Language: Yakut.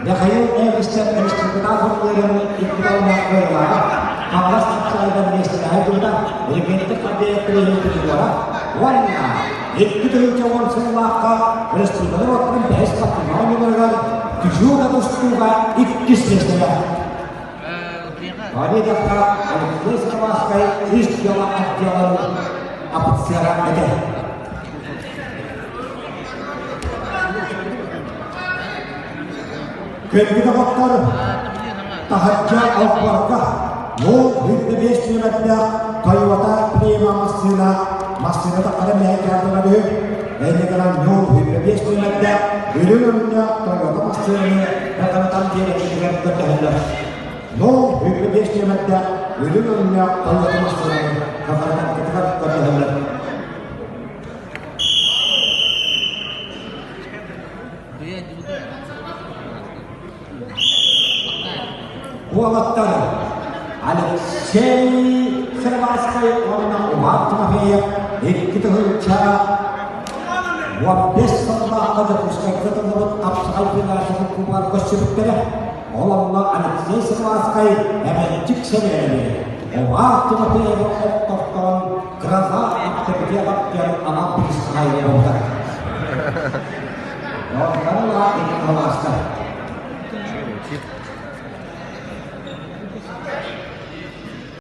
Михаил Эвристэн республикаҕа ыарыыны икки кыайыылааҕа, Хаҥалас чыпчаалыгар миэстэлэһэ турда, Регенттик Авдеев приһин призера уонна 2010 сыллаахха республика норуоттарын бэһис спортивнай оонньууларыгар Тюжуга тустууга иккис миэстэлээх. Победаҕа Алексей Сыроватскай ис дьыала отделын офицера этэ. Күндү доҕоттор, таһырдьа олбуорга нуул хүрдэ биэс нүөмэрдээх Toyota Prima массыына массыыната хара мэһэйдээх үһү. Инньэ гынан нуул хүрдэ биэс нүөмэрдээх үрүҥ өҥнөөх Toyota массыынаны хатанатан биэрэргитигэр көрдөһөллөр. Нуул хүрдэ биэс нүөмэрдээх үрүҥ өҥнөөх Toyota массыынаны хатанатаргытыгар көрдөһөллөр. Уолаттар Алексей Сыроватскай уонна Иван Тимофеев 2015 сыллаахха Дьокуускайга тыллыбыт хапсаҕай федерациятын кубогар көрсүбүттэрэ. Ол онно Алексей Сыроватскай Эмэнчик Сэмэнэби, Иван Тимофеевы оттортон Гроза авторитетов диэн анал бириис хаһаайына буолбута. Онтон ыла икки кылаастар.